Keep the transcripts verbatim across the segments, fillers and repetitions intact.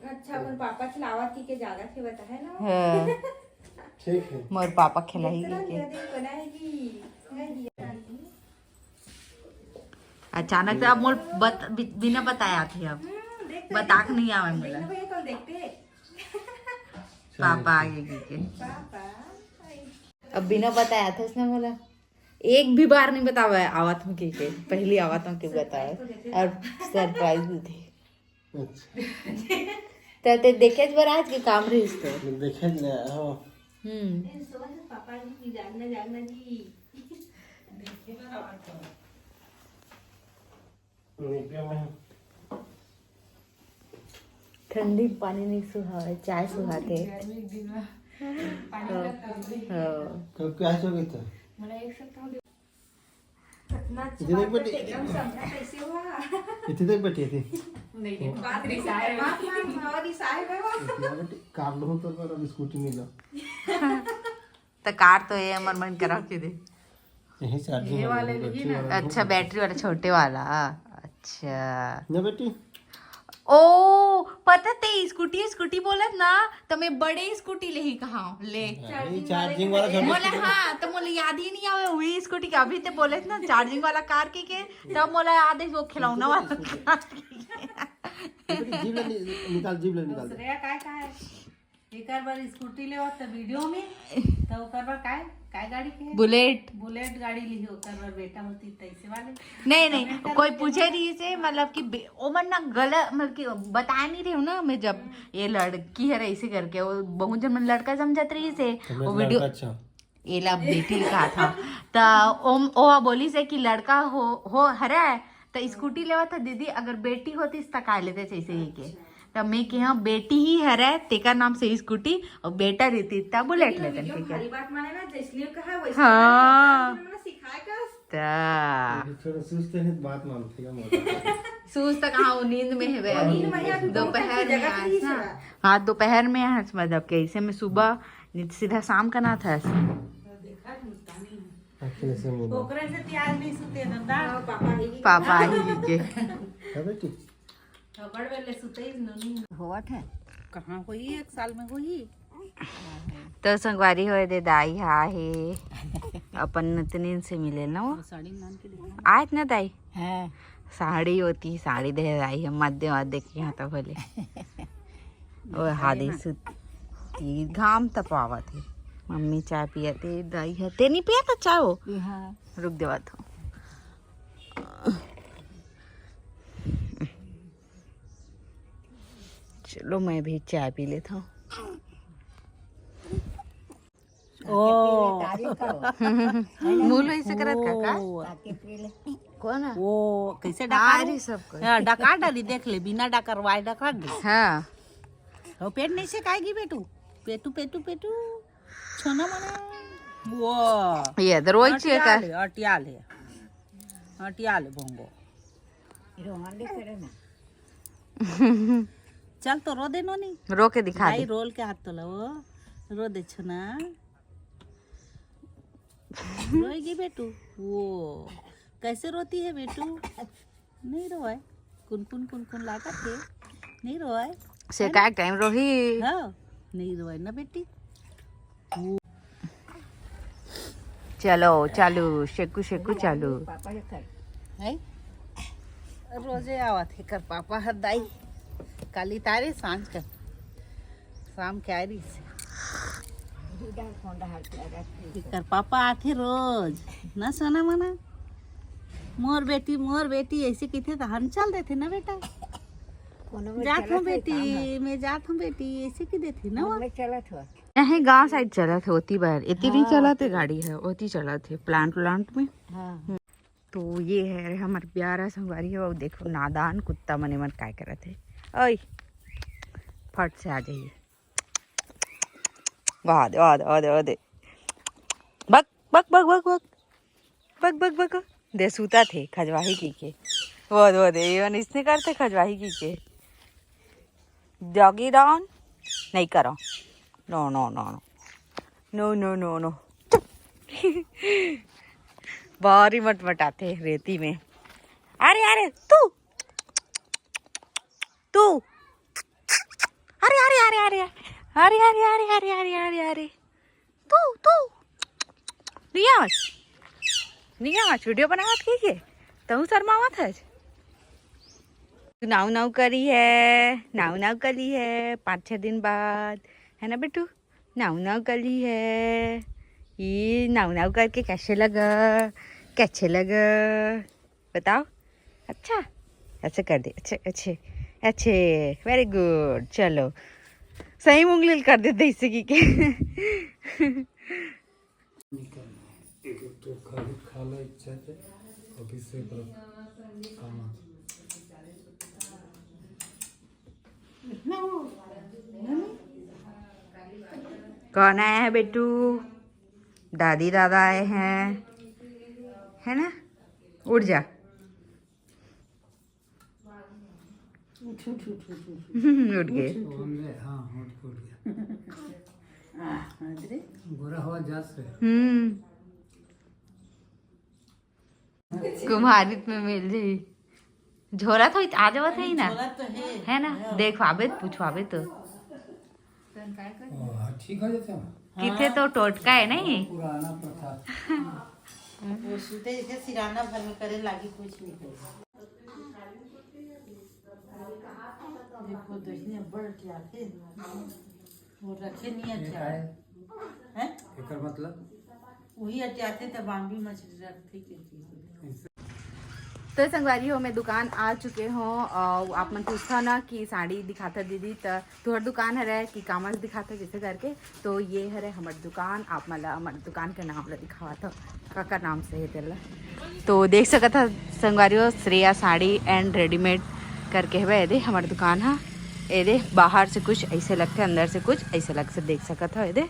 अच्छा, अपन पापा खिलावत ही के जागत हे, बता है ना? हाँ, ठीक है। मोर पापा खिलाही के। बनाएगी। अचानक से अब मोर बत, बि- बिना बताए आथे अब। बताक नहीं आवे मोला। भैया कल देखते हैं। पापा आगे के, के। पापा। अब बिना बताए आथे इसने मोला। एक भी बार नहीं बतावे आवत हूँ के, के। पहली आवत हूँ के बतावे। और सरप्राइज देथे। अच्छा। त ते देखे बर आज के काम रहिस तो। देखे ले हो। हम्म। पापा जी जागना जागना जी। नहीं पियो मैं। ठंडी पानी नहीं सुहावे, चाय सुहाते। हाँ। कब क्या हो गई था? इतना अच्छा इधर एक बात बेटी। एकदम समझा कैसे हुआ? इतने देर बैठी थी। बात नहीं साहब। हाँ, हाँ, और ये साहब है वो। इतना बेटी, कार लो तो पर अब स्कूटी नहीं लो। त कार तो ये अमर मन करा के दे। यही चार्जिंग वाला है, बैटरी वाला। अच्छा, बैटरी वाला छोटे वाला। अच्छा। ना बेटी। ओ, पता ते स्कूटी, स्कूटी बोलत ना, त मैं बड़े स्कूटी ले ही कहा ले। अरे, चार्जिंग वाला छोटे। मोला हाँ, त मोला याद ही नहीं आवे वही स्कूटी के। अभी ते बोले ना चार्जिंग वाला कार की के, तब मोला याद है वो खिलौना वाला कार की के। बेटी, जीप ले नि-, निकाल, जीप ले निकाल दे। श्रेया काय काय है? एकर बार स्कूटी लेवा त वीडियो में, त ओकर बार काय, काय गाड़ी के है? बुलेट। बुलेट गाड़ी ली, ओकर बार बेटा होती तैसे वाले। नहीं नहीं, कोई पूछे रही से, मतलब कि बे- ओमन ना गलत, मतलब कि बताए नहीं रहे ना। मैं जब ये लड़की है ऐसे करके, वो बहुत जन मन लड़का समझत रही से। वो वीडियो अच्छा। एला बेटी कहा था। त ओम ओ बोली से कि लड़का हो हो हरे, त स्कूटी लेवा था दीदी, अगर बेटी होती त काय लेते ऐसे ही के। त मैं कहा बेटी ही हरे, तेकर नाम से स्कूटी, और बेटा रहती त बुलेट लेते। भारी बात माने ना, जैसलिए कहा वैसे हाँ। उन्होंने सिखाए का। त थोड़ा सुस्त है तो बात मानती है मोटा। सूझ तक हाँ, वो नींद में है। नींद में है, अभी बहुत दोपहर अच्छी में जगह आज थी ना। इसमें। हाँ, दोपहर में आज, मतलब कैसे मैं सुबह नहीं तो सीधा शाम का ना था। अखिल से मिलो। ओकरे से ती आज नहीं सुते धंधा। पापा ही। पापा ही के। है बेटी। खबर वेले सुते ही नोनी। होवत है। कहाँ होई, एक साल में होई। तो संगवारी होए दे दाई हा हे अपन नतनीन से मिले ना वो। साड़ी नान के दिखा। आज ना दाई। हाँ। साड़ी होती, साड़ी दे दाई है, मत दे, मत दे के यहाँ तो बोले। ओ हादी सुती, घाम त पावत है। मम्मी चाय पिया ते दाई है, ते नहीं पिया था चाय वो? हाँ। रुक देवा तो। चलो मैं भी चाय पी लेता हूँ। ओ। मुंह लो ऐसे करत का, का? ओ। कौन है? ओ, कैसे डकार डकार? सब कर। हाँ, डकार डाली, देख ले, बिना डकार वाई डकार दे। हाँ। ओ, पेट नहीं से खाएगी बेटू? पेटू, पेटू, पेटू। छोना मना। वो। ये तो रोज चेक अटिया कर। ले, अटिया ले। अटिया ले भोंगो। चल तो रो दे नोनी। रो के दिखा भाई दे। रोल के हाथ तो लो। रो दे छोना। रोएगी बेटू। वो। कैसे रोती है बेटू? नहीं रोए। कुन कुन कुन कुन लागत है। नहीं रोए। से का टाइम रोही। हाँ। नहीं रोए ना बेटी। चलो चालू, शेकू शेकू चालू। है। रोजे आवत है कर पापा हर दाई। काली तारे सांझ कर। शाम के आ रही से। कर पापा आथे रोज। ना सोना मना। मोर बेटी, मोर बेटी ऐसे किथे तो हम चल देथे ना बेटा। जात हूँ बेटी, मैं जात हूँ बेटी, ऐसे की देथे ना वो। यही गांव साइड चलत है, ओती बार एती नहीं चलत है गाड़ी है, ओती चलत है प्लांट व्लांट में। हाँ। तो ये है हमारे प्यारा संगवारी है, वो देखो नादान कुत्ता मने मन काय करत है। ओए, फट से आ जाइए। वाह दे, वाह दे, वाह दे, वाह दे। बक, बक, बक, बक, बक। बक, बक, बक। दे सूता थे, खजवाही की के। वो दे, वो दे, ये इसने करते खजवाही की के। डॉगी डाउन नहीं करो। नो, नो, नो, नो। नो, नो, नो, नो। चुप। भारी मटमटाते रेती में। अरे, अरे, तू। तू। अरे, अरे, अरे, अरे, अरे, अरे, अरे, अरे, अरे, अरे, अरे, अरे, तू, तू। रियांश, रियांश, वीडियो बनावत के के? तहूँ शर्मावत हस? नाऊ नाऊ करी है, नाऊ नाऊ करी है, पाँच छः दिन बाद, है ना बेटू? नाऊ नाऊ करी है। ये नाऊ नाऊ करके कैसे लगा, कैसे लगा, बताओ। अच्छा, ऐसे कर दे, अच्छे, अच्छे, अच्छे, वेरी गुड। चलो, सही उंगली कर देते इससे की के। एक एक तो खा ले, खा ले इच्छा से, अभी से पर काम आ। कौन आया है बेटू? दादी दादा आए हैं, है ना? उठ जा। उठ, उठ, उठ, उठ, उठ। उठ गए। उठ, उठ। हाँ, उठ, उठ गया। आ, अरे। गोरा हवा जा से। हम्म। कुम्हारित में मिल जाई। झोला तो आ जावत है ना। झोला तो है। है ना? हाँ। देखवाबे, पूछवाबे तो। ओ, हाँ, ठीक हो जाता है। किथे तो टोटका है नहीं। पुराना प्रथा। वो सूते जैसे सिराना भर में करे लागी, कुछ नहीं करे। देखो, देखने बड़ क्या थे। वो रखे नहीं ये अच्छा। का है? हैं? एकर मतलब? वही अटियाथे त बाम्बी मछली रखते के चीज। तो संगवारी हो, मैं दुकान आ चुके हों और आप मन पूछता ना कि साड़ी दिखाता दीदी, त तुहर दुकान हरे कि कामस दिखाता, कैसे करके। तो ये हरे हमर दुकान, आप मन ला हमर दुकान के नाम ला दिखावत हव, का का नाम से हे तेला। तो देख सकत ह संगवारी हो, श्रेया साड़ी एंड रेडीमेड करके हवे एदे हमर दुकान ह। एदे बाहर से कुछ ऐसे लगथे, अंदर से कुछ ऐसे लगथे, देख सकत हव एदे।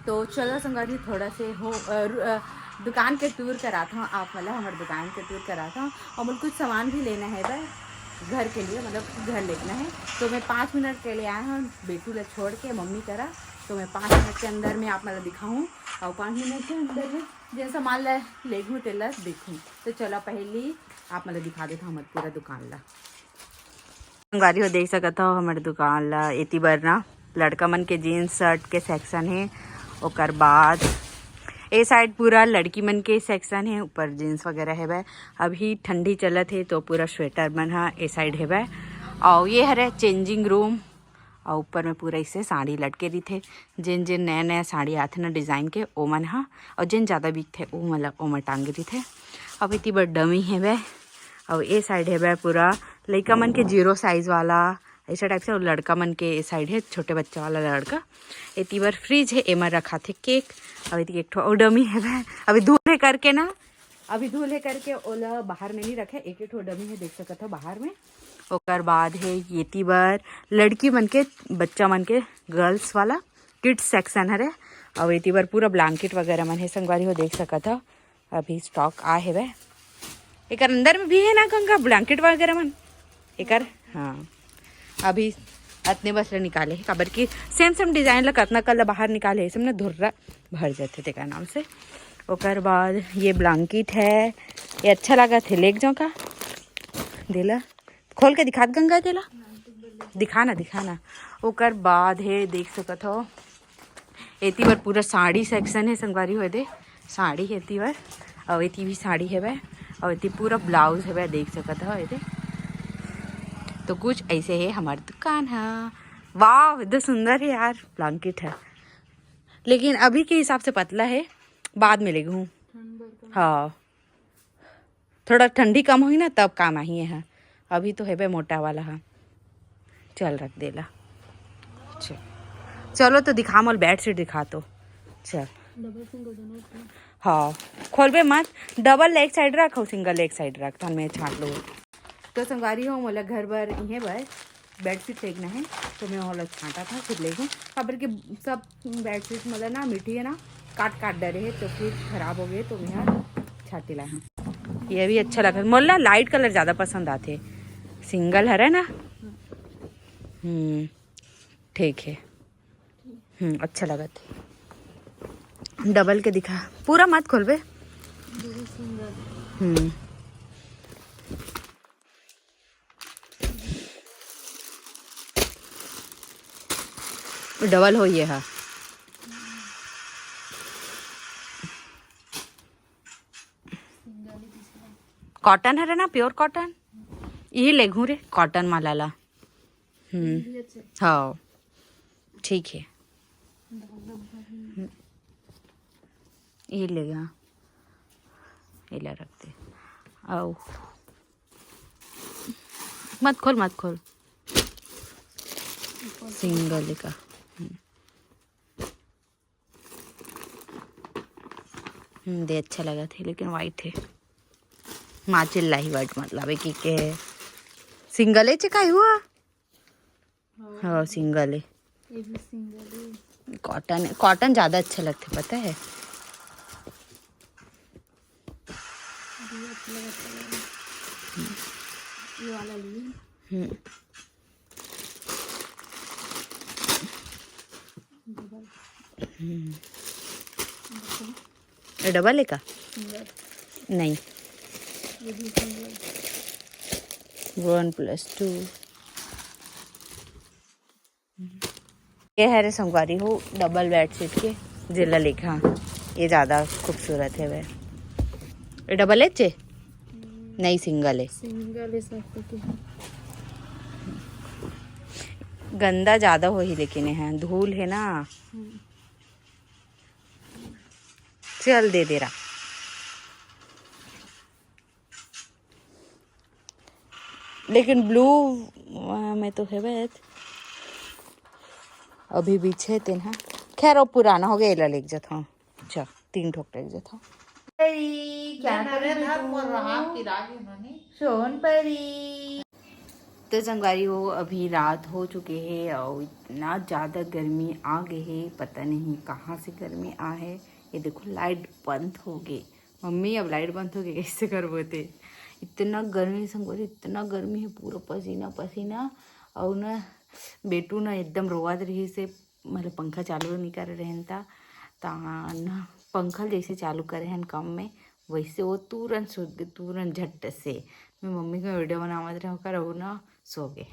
तो चलो संगवारी, थोड़ा से हो, अ, रु-, अ, दुकान के टूर करात हूँ आप, मतलब हमर दुकान के टूर करात हूँ। और मोला कुछ सामान भी लेना है बस घर के लिए, मतलब घर लेना है। तो मैं पाँच मिनट के लिए आया हूँ बेटू ला छोड़ के मम्मी करा। तो मैं पाँच मिनट के अंदर में आप मतलब दिखाऊँ और पाँच मिनट के अंदर में जेन सामान ला लेगहूँ तेला देखूँ। तो चलो पहली आप मतलब दिखा देता हूँ हमर पूरा दुकान ला। संगवारी हो देख सकत हव हमर दुकान ला। एती बर ना लड़का मन के जींस शर्ट के सेक्शन हे, ओकर बाद ए साइड पूरा लड़की मन के सेक्शन हे, ऊपर जींस वगैरह हेवय। अभी ठंडी चलत हे तो पूरा स्वेटर मन ह ए साइड हेवय। अउ ये हरे चेंजिंग रूम, अउ ऊपर में पूरा इसे साड़ी लटके रहिथे। जेन जेन नया नया साड़ी आथे ना डिजाइन के, ओमन ह, अउ जेन जादा बिकथे ओमन ला ओमा टांगे रहिथे। अब एती बर डमी हेवय, अउ ए साइड हेवय पूरा लइका मन के जीरो साइज वाला, ऐसा टाइप से, अउ लड़का मन के ए साइड हे छोटे बच्चा वाला लड़का। एती बर फ्रिज हे, एमा रखाथे केक। अउ एती एक ठो अउ डमी हेवय, अभी धुल हे करके ना, अभी धुल हे करके ओला बाहर में नहीं रखे, एक एक ठो डमी हे, देख सकत हो बाहर में। ओकर बाद हे एती बर लड़की मन के, बच्चा मन के गर्ल्स वाला किड्स सेक्शन हरे। अउ एती बर पूरा ब्लैंकेट वगैरह मन हे संगवारी हो, देख सकत हो। अभी स्टॉक आ हेवय। एकर अंदर में भी हे ना गंगा, ब्लैंकेट वगैरह मन एकर। हाँ, अभी अतने बस ल निकाले हे, काबर कि सेम सेम डिजाइन ल कतना कल ल बाहर निकाले हे, सब ना धुर्रा भर जाथे तेकर नाम से। ओकर बाद ये ब्लैंकेट है, ये अच्छा लागत हे, लेग जाओ का देला, खोल के दिखात गंगा तेला, दिखा ना, दिखा ना। ओकर बाद हे, देख सकत हो, एती बर पूरा साड़ी सेक्शन हे संगवारी हो, एदे साड़ी हे एती बर, अउ एती भी साड़ी हेवय, अउ एती पूरा ब्लाउज हेवय, देख सकत हो एदे। तो कुछ ऐसे हे हमर दुकान ह। वाह, एकदम सुंदर हे यार, ब्लैंकेट ह, लेकिन अभी के हिसाब से पतला हे, बाद में लेगहूँ। हाँ, थोड़ा ठंडी कम होही ना, तब काम आही ये ह। अभी तो हेबे मोटा वाला ह। चल रख देला। चल। चलो तो दिखा, मोल बेडशीट दिखा तो। चल। डबल सिंगल दोनों रखना। हाँ, खोलबे मत। डबल एक साइड रख अउ सिंगल एक साइड रख, तहन मैं छांट लूँ। तो संगवारी हो, मोला घर बर इहे बर बेडशीट फेंकना है, तो मैं ओला छांटा था, फिर ले गई। काबर के सब बेडशीट मतलब ना मिट्टी है ना, काट काट डरे है, तो फिर खराब हो गए, तो मैं छांटी ला हूँ। ये भी अच्छा लगा, मोला लाइट कलर ज़्यादा पसंद आथे, सिंगल हरे ना। हम्म, ठीक है। हम्म, अच्छा लगा थे। डबल के दिखा, पूरा मत खोलबे। हम्म। डबल हो ये हा। कॉटन हरे ना, प्योर कॉटन। ये लेगहूँ रे, कॉटन वाला ला। हम्म। हाँ, ठीक है। हम्म। ये लेगा, ये ला रख दे। आओ, मत खोल, मत खोल। सिंगल का। हम्म। हम्म, दे अच्छा लगा थे, लेकिन वाइट है। माँ चिल्लाही वाइट मतलब है कि के है। सिंगल है चिकाई हुआ। हाँ, सिंगल है। ये भी सिंगल है। कॉटन, कॉटन ज़्यादा अच्छा लगता है, पता है। ये अच्छा लगा, अच्छा लगा। ये वाला लिए। हम्म। डबल। हम्म। ये डबल है का? सिंगल। नहीं। ये भी सिंगल। वन प्लस टू। ये हरे संगवारी हो डबल बेडशीट के, जेला लेके, हाँ, ये ज़्यादा खूबसूरत है वह। ये डबल है चे? नहीं, सिंगल है। सिंगल है सब तो। गंदा ज़्यादा होही, लेकिन ये धूल है ना। हम्म। चल दे दे रहा। लेकिन ब्लू में तो है बे। अभी बिछे तेन हा। खैर, वो पुराना हो गया, एला लेके जात हूँ। अच्छा, तीन ठोक लेके जात हूँ। परी, क्या कर रही तू? सोन परी। तो संगवारी हो, अभी रात हो चुके है और इतना ज़्यादा गर्मी आ गई है, पता नहीं कहाँ से गर्मी आ है। ये देखो, लाइट बंद हो गई। मम्मी, अब लाइट बंद हो गई, कैसे करबो ते? इतना गर्मी संगवारी, इतना गर्मी है, पूरा पसीना पसीना। और ना, बेटू ना एकदम रोवत रही से, मतलब पंखा चालू नहीं करे रहन ता, ता ना पंखा जैसे चालू करे हन कम में, वैसे वो तुरंत सूत गए, तुरंत झट से। मैं मम्मी को वीडियो बनावत रहे, ओकर, और ना सो गए।